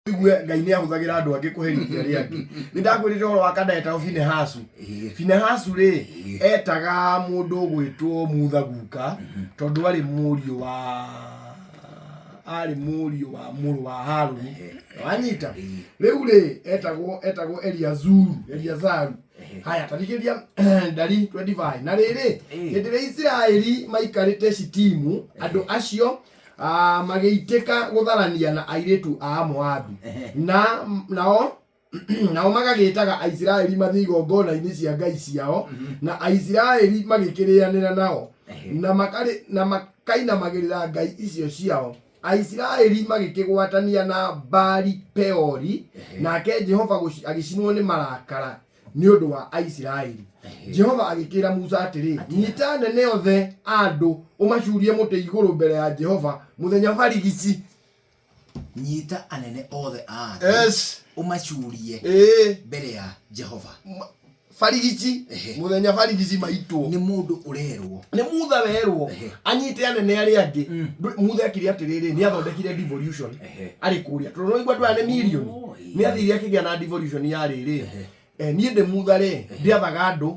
Igue Ngai nĩ ahũthagĩra andũ angĩ kũherithia arĩa angĩ. Nĩ ndakwĩrire ũhoro wa kanda etagwo Finehasu. Finehasu rĩ, etaga mũndũ ũgwĩtwo Mutha guka, tondũ arĩ mũriũ wa arĩ mũriũ wa mũrũ wa Harũni. Wanyita? Rĩu rĩ, etagwo etagwo Eliazuru, Eliazaru. Haya, tathikĩrĩria Ndari 25. Na rĩrĩ, hĩndĩ ĩrĩa Isiraeli maikarĩte Shitimu, andũ acio magĩitĩka gũtharania na airĩtu a Moabi na nao nao magagĩtaga Aisiraeli mathiĩ igongona-inĩ cia ngai ciao, na Aisiraeli magĩkĩrĩanĩra nao na makarĩ na makainamagĩrĩra ngai icio ciao. Aisiraeli magĩkĩgwatania na Baali Peori, nake Jehova agĩcinwo nĩ marakara nĩ ũndũ wa Aisiraeli. Jehova agĩkĩra Musa atĩrĩ, nyita anene othe a andũ ũmacurie mũtĩ igũrũ mbere ya Jehova mũthenya barigici. Nyita anene othe a andũ ũmacurie mbere ya Jehova. Barigici. Mũthenya barigici maitwo. Nĩ mũndũ ũrerwo. Nĩ Mutha werwo anyite anene arĩa angĩ. Mutha ekire atĩrĩrĩ, nĩ athondekire devolution arĩ kũrĩa, tondũ nĩwaigua andũ aya nĩ mirioni. Nĩ athire akĩgĩa na devolution ya rĩrĩ, niĩ ndĩ Mutha rĩ, ndĩathaga andũ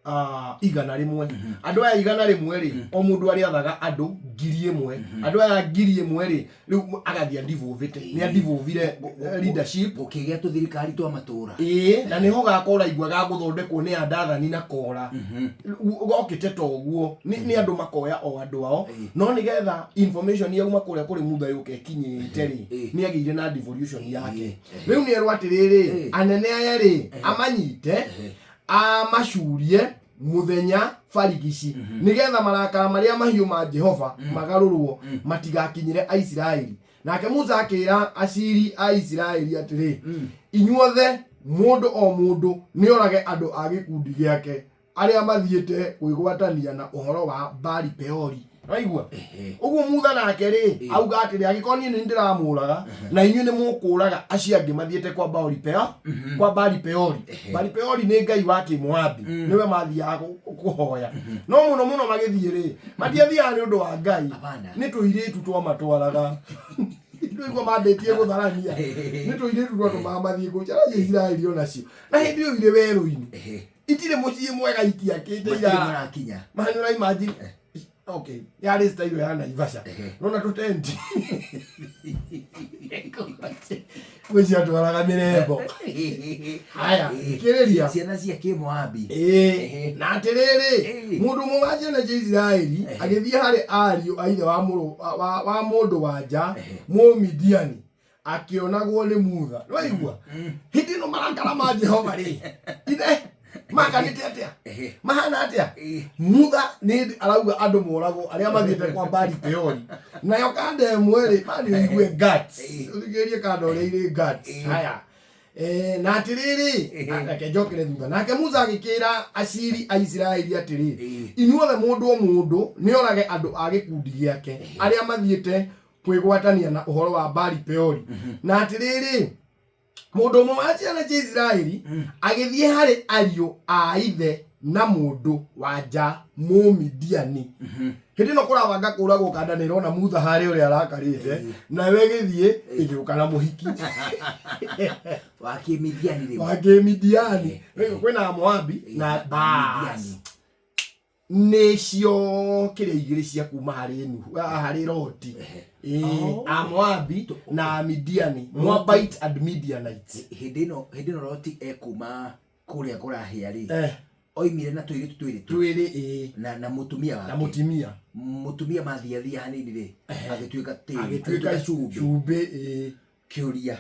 100. Andũ aya 100 rĩ, o mũndũ arĩathaga andũ 1000. Andũ aya 1000 rĩ, rĩu agathiĩ adivovĩte, nĩ adivovire leadership. Gũkĩgĩa tũthirikari twa matũra. Ĩĩ, na nĩho gaka ũraigua gagũthondekwo nĩ andathani na kora gokĩte ta ũguo nĩ andũ makoya o andũ ao, no nĩgetha information yauma kũrĩa kũrĩ Mutha yũke ĩkinyĩte rĩ, nĩ agĩire na devolution yake. Rĩu nĩ erwo atĩrĩrĩ, anene aya rĩ, amanyite amacurie mũthenya barigici, nĩgetha marakara marĩa mahiũ ma Jehova magarũrwo matigakinyĩre Aisiraeli. Nake Musa akĩra aciri a Isiraeli atĩrĩ, inyuothe mũndũ o mũndũ nĩorage andũ a gĩkundi gĩake arĩa mathiĩte kwĩgwatania na ũhoro wa Baali Peori. Waigua? Ũguo Mutha nake rĩ, auga atĩrĩ, angĩkorwo niĩ nĩ ndĩramũraga na inyuĩ nĩ mũkũraga acio angĩ mathiĩte kwa Baali Peo, kwa Baali Peori. Baali Peori nĩ ngai wa Kĩmoabi, nĩwe mathiaga kũhoya. No mũno mũno magĩthiĩ rĩ, matiathiaga nĩ ũndũ wa ngai, Hapana. nĩ tũirĩtu twamatwaraga. Ndũigua mambĩtie gũtharania, nĩ tũirĩtu twatũmaga mathiĩ gũcaragia Isiraeli onacio. Na hĩndĩ ĩyo irĩ werũ-inĩ, itirĩ mũciĩ mwega, itiakĩte Matirĩ irara. marakinya. Manyũra, imagine. Okay, yarĩ style ya Naivasha. Nona tũtenti kwĩ ciatwaraga mĩrembo. Haya, thikĩrĩria. Ciana cia Kĩmoabi. Ĩĩ, na atĩrĩrĩ, mũndũ ũmwe wa ciana cia Isiraeli agĩthiĩ harĩ ariũ a ithe wa mũrũ wa mũndũ wa nja Mũmidiani akĩonagwo nĩ Mutha. Nĩwaigua hĩndĩ ĩno marakara ma Jehova rĩ, ithe makanĩte atĩa, mahana atĩa? Mutha nĩ hĩndĩ arauga andũ moragwo arĩa mathiĩte kwa Baali Peori. Nayo kanda ĩmwe rĩ, mani ũigue guts, ũthikĩrĩrie kanda ũrĩa irĩ guts. Haya. Na atĩrĩrĩ, reke njokere thutha. Nake Musa agĩkĩra aciri a Isiraeli atĩrĩ, inyuothe mũndũ o mũndũ nĩorage andũ a gĩkundi gĩake arĩa mathiĩte kwĩgwatania na ũhoro wa Baali Peori. Na atĩrĩrĩ, mũndũ ũmwe wa ciana cia Isiraeli agĩthiĩ harĩ ariũ a ithe na mũndũ wa nja Mũmidiani. Hĩndĩ ĩno kũrabanga kũragwo kanda nĩ ĩrona Mutha harĩa ũrĩa arakarĩte, nayo ĩgĩthiĩ ĩgĩũka na mũhiki wa Kĩmidiani rĩu. Wa Kĩmidiani. Rĩu kwĩna Moabi na Midiani. Nĩcio kĩrĩa igĩrĩ cia kuma harĩ Nuhu, harĩ Loti. Oh. Amoabi na Amidiani, Moabite and Midianites. Hĩndĩ ĩno Loti ekuma kũrĩa kũrahĩa rĩ, oimire na tũirĩtu twĩrĩ tu. Twĩrĩ, ĩĩ. Na mũtumia wake. Na mũtumia. Mũtumia mathiathia hanini rĩ, agĩtuĩka tĩri. Agĩtuĩka cumbĩ. Cumbĩ, ĩĩ. Kĩũria,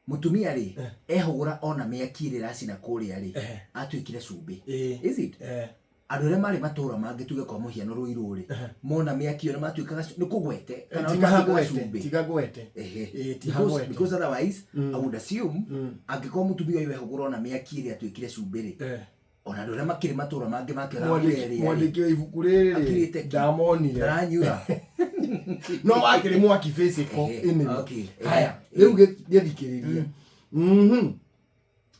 mũtumia rĩ, ehũgũra ona mĩaki ĩrĩa ĩracina kũrĩa rĩ, atuĩkire cumbĩ. Is it? Eh. Andũ arĩa marĩ matũra mangĩ, tuge kwa mũhiano Rũirũ rĩ, mona mĩaki ĩyo nĩ matuĩkaga nĩ kũgwete kana nĩ Tiga matuĩkaga hagwete, cumbĩ? Tiga gwete. Ti hagwete. Because otherwise I would assume angĩkorwo mũtumia ũyũ ehũgũra ona mĩaki ĩrĩa atuĩkire cumbĩ rĩ, ona andũ arĩa makĩrĩ matũra mangĩ makĩona mbura ĩrĩa rĩ, Mwandĩki wa ibuku rĩrĩ Akirĩte ki. ndamonire. Ndaranyura. No wakĩrĩ mwaki physical. Anyway. Haya, rĩu gĩthikĩrĩrie.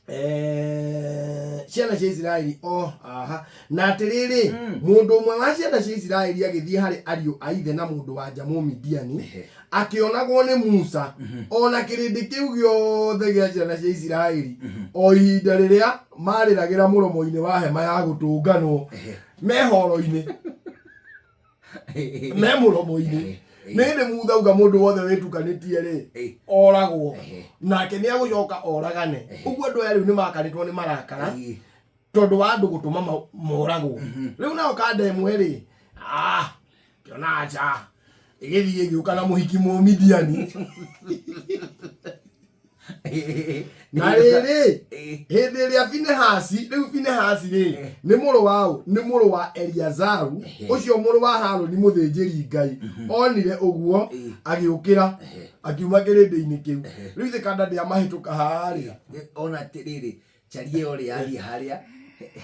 Ciana cia Isiraeli o aha na atĩrĩrĩ, mũndũ ũmwe wa ciana cia Isiraeli agĩthiĩ harĩ ariũ a ithe na mũndũ wa nja Mũmidiani, akĩonagwo nĩ Musa ona kĩrĩndĩ kĩu gĩothe gĩa ciana cia Isiraeli, o ihinda rĩrĩa marĩragĩra mũromo-inĩ wa hema ya gũtũnganwo, me horo-inĩ, me mũromo-inĩ. Nĩ hĩndĩ Mutha auga mũndũ wothe wĩtukanĩtie rĩ, oragwo, nake nĩ agũcoka oragane. Ũguo andũ aya rĩu nĩ makanĩtwo nĩ marakara tondũ wa andũ gũtũma moragwo. Rĩu nao kanda ĩmwe rĩ, ah, kĩona aca ĩgĩthiĩ ĩgĩũka na mũhiki Mũmidiani. Na rĩrĩ, hĩndĩ ĩrĩa Finehasi, rĩu Finehasi rĩ, nĩ mũrũ wa ũ? Nĩ mũrũ wa Eliazaru, ũcio mũrũ wa Harũni mũthĩnjĩri Ngai, onire ũguo, agĩũkĩra akiuma kĩrĩndĩ-inĩ kĩu. Rĩu ithe kanda ndĩamahĩtũka harĩa. Ona atĩrĩrĩ, cari ĩyo rĩ yathiĩ harĩa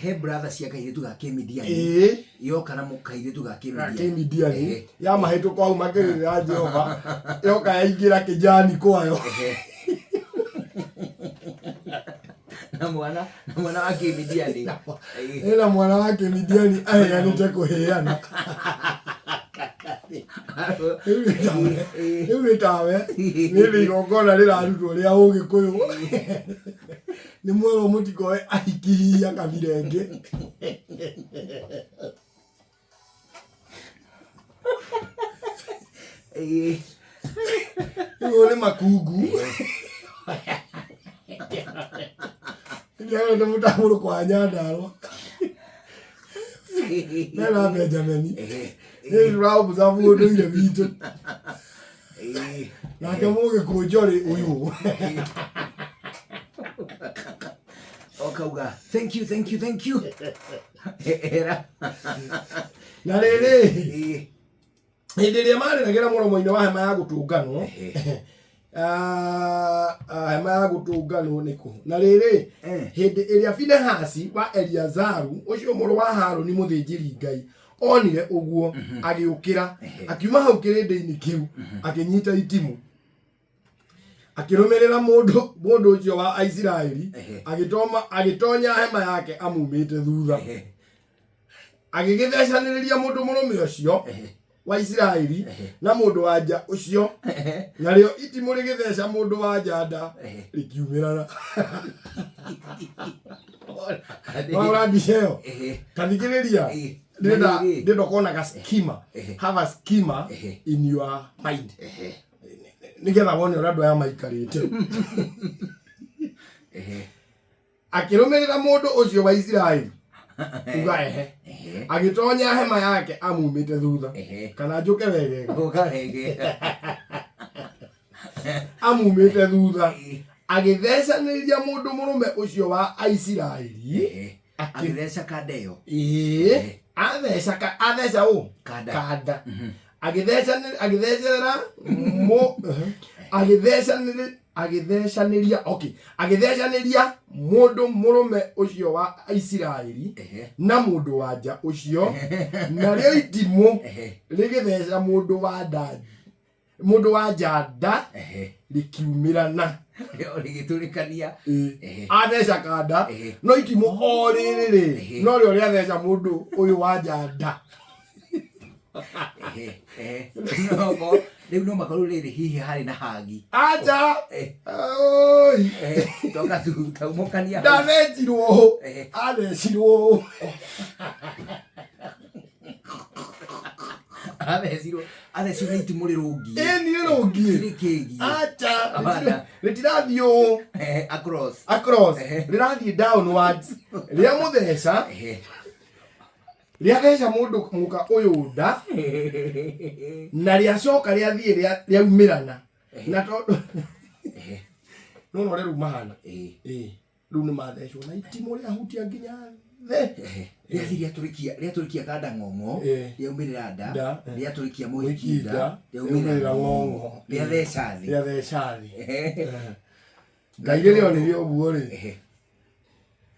he brother cia kairĩtu ga kĩmidiani, yoka na kairĩtu ga kĩmidiani. Kĩmidiani yamahĩtũka hau makĩrĩrĩra Jehova, yoka yaingĩra kĩjani kwayo. Na mwana wa kĩmidiani. Ĩna mwana wa kĩmidiani aheanĩte kũheana. Rĩu nĩ tawe nĩ thĩ igongona rĩrarutwo rĩa ũgĩkũyũ, nĩ mwerwo mũtikoe ahiki a kabira ĩngĩ. Rĩu nĩ makungu nĩ mũtamũrũko wa Nyandarũa mena Benjamin, nĩ tũraobserve ũndũire witũ. Nake mũgĩkũnjo rĩ ũyũ. Okauga thank you, thank you, thank you, era. Na rĩrĩ, hĩndĩ ĩrĩa marĩragĩra mũromo-inĩ wa hema ya gũtũnganwo. Ah, hema ya gũtũnganwo nĩkũ? Na rĩrĩ, hĩndĩ ĩrĩa Finehasi wa Eliazaru ũcio mũrũ wa Harũni mũthĩnjĩri Ngai onire ũguo, agĩũkĩra akiuma hau kĩrĩndĩ-inĩ kĩu, akĩnyita itimũ, akĩrũmĩrĩra mũndũ ũcio wa Aisiraeli, agĩtonya hema yake amumĩte thutha, agĩgĩthecanĩrĩria mũndũ mũrũme ũcio wa Isiraeli na mũndũ wa nja ũcio, narĩo itimũ rĩgĩtheca mũndũ wa nja nda, rĩkiumĩrana. Waura mbica ĩyo? Tathikĩrĩria. Ndĩrenda ndĩrenda ũkorwo na schema, have a schema in your mind, nĩgetha wone ũrĩa andũ aya maikarĩte. Akĩrũmĩrĩra mũndũ ũcio wa Isiraeli, uga ehe, agĩtonya hema yake amumĩte thutha. Kana njũke wegega? Ũka wege. Amumĩte thutha, agĩthecanĩrĩria mũndũ mũrũme ũcio wa Aisiraeli. Agĩtheca kanda ĩyo. Ĩĩ, atheca atheca ũ? Kanda. Kanda. Agĩthecerera mũ agĩthecanĩria, okay, agĩthecanĩria mũndũ mũrũme ũcio wa Isiraeli na mũndũ wa nja ũcio, narĩo itimũ rĩgĩtheca mũndũ wa nda, mũndũ wa nja nda, rĩkiumĩrana. Rĩgĩtũrĩkania. Atheca kanda, no itimũ o rĩrĩ rĩ, no rĩo rĩatheca mũndũ ũyũ wa nja nda. Ehe, ehe. No, rĩu no makorwo rĩrĩ hihi harĩ na hagi. Aja. Oi. Toka tu taumũkania hau. Ndathecirwo ũũ. Athecirwo ũũ. Athecirwo nĩ itimũ rĩrũngiĩ. Ĩ nĩ rũngiĩ. Rĩtirĩ kĩgiĩ. Acha. Hapana. Rĩtirathiĩ ũũ. Across. Across. Rĩrathiĩ downwards, rĩa mũtheca, rĩatheca mũndũ mũka ũyũ nda, na rĩacoka rĩathiĩ rĩaumĩrana, na tondũ no rĩu mahana. Ĩ rĩu nĩ mathecwo na itimũ rĩahutia nginya thĩ. Rĩathiĩ rĩatũrĩkia kanda ng'ong'o. Rĩaumĩrĩra nda. Nda. Rĩatũrĩkia mũhiki mũhiki nda, nda, rĩaumĩrĩra rĩaumĩrĩra ng'ong'o. Rĩatheca thĩ. Rĩatheca thĩ. Ngai rĩrĩa onire ũguo rĩ,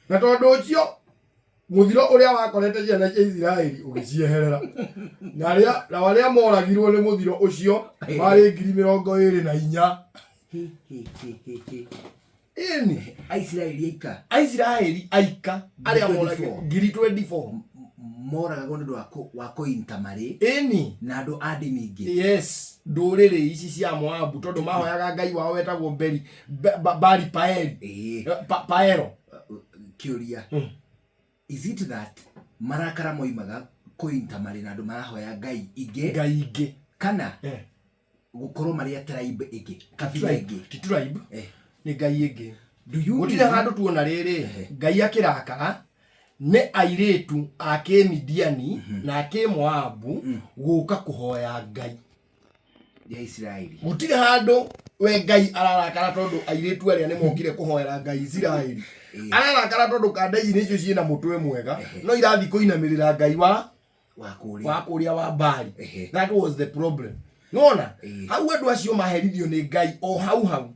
na tondũ ũcio mũthiro ũrĩa wakorete ciana cia Isiraeli ũgĩcieherera, na arĩa moragirwo nĩ mũthiro ũcio marĩ 24,000. Hi, hi, hi, hi, hi. Ĩni. Aisiraeli aika. Aisiraeli aika arĩa 24. moragirwo 24,000. Moragagwo nĩ ũndũ wa wa kũintamarĩ Ĩni. Na andũ a ndini ingĩ. Yes, ndũrĩrĩ ici cia Moabu, tondũ mahoyaga ngai wao wetagwo Beri Bali Paeli. Paero. Kĩũria, is it that marakara moimaga kũintamarĩ na andũ marahoya ngai ingĩ? Ngai ingĩ. Kana gũkorwo marĩ a tribe ĩngĩ, kabira Tribe, ĩngĩ? Ti tribe. Nĩ ngai ĩngĩ. Do you Gũtirĩ mean- handũ tuona rĩrĩ Ngai akĩrakara nĩ airĩtu a Kĩmidiani na a Kĩmoabu gũka kũhoya Ngai Ya Isiraeli. Gũtirĩ handũ we Ngai ararakara tondũ airĩtu arĩa nĩ mokire kũhoera Ngai Isiraeli. Ararakara tondũ kanda ici nĩcio ciĩna mũtwe mwega, no irathiĩ kũinamĩrĩra Ngai wa wa kũrĩa. Wa kũrĩa wa Mbari. That was the problem, nona. Hau andũ acio maherithio nĩ Ngai o hau hau,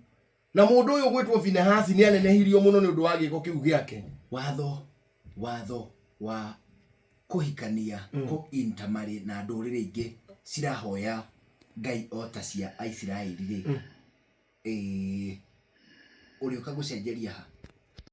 na mũndũ ũyũ gwĩtwo Finehasi nĩ anenehirio mũno nĩ ũndũ wa gĩko kĩu gĩake. Watho wa kũhikania, kũ intermarry na ndũrĩrĩ ingĩ cirahoya ngai o ta cia Aisiraeli rĩ, ũrĩũka gũcenjeria ha?